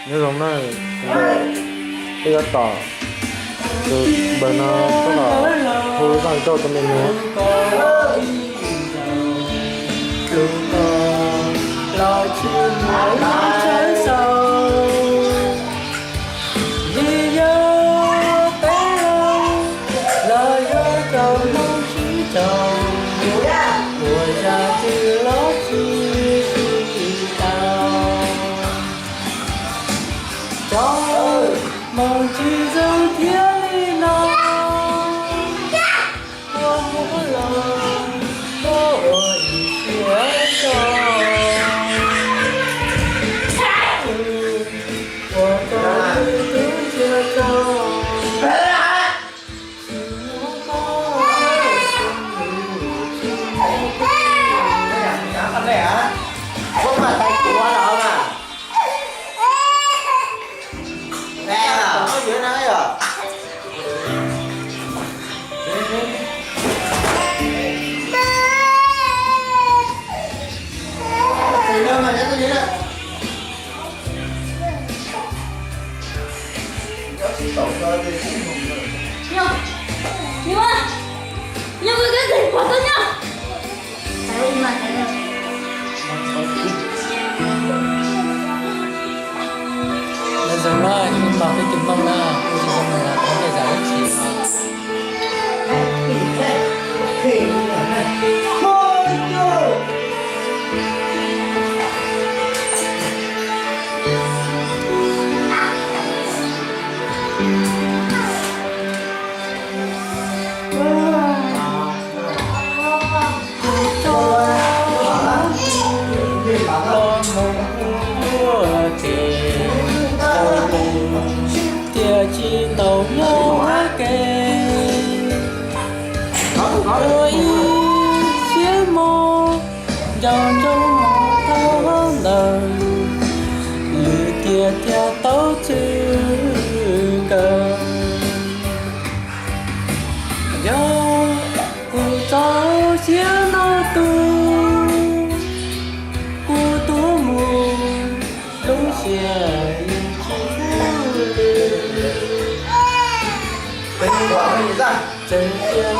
Nyob zoo na, peb yuav tom tus npawg no tab tom hu zaj nkauj rau me nus. Los tsis muaj lub tshawb xaus, vim yog peb los yog cov Hmoob tsis txaus, ua zaj twg los tsis tau. Cov Hmoob tsis zoo thiab li no, ua muab los ua ib tiam tso, ua rau lwm tus ntsia tso. Nyob zoo na, ib tsoom phooj ywg Hmoob na, kuv tsis zoo na, thov nej zam lub txim os. Tiam tsis tau nyob ua ke, ua ib siab mos, nco ntsoov mos thaub ntawd, lwm tiam thiaj tau txwm kawg. Yog kuv txoj sia no tu, kuv tuag mus lub siab yeej tsis tu lwm. Tseem cia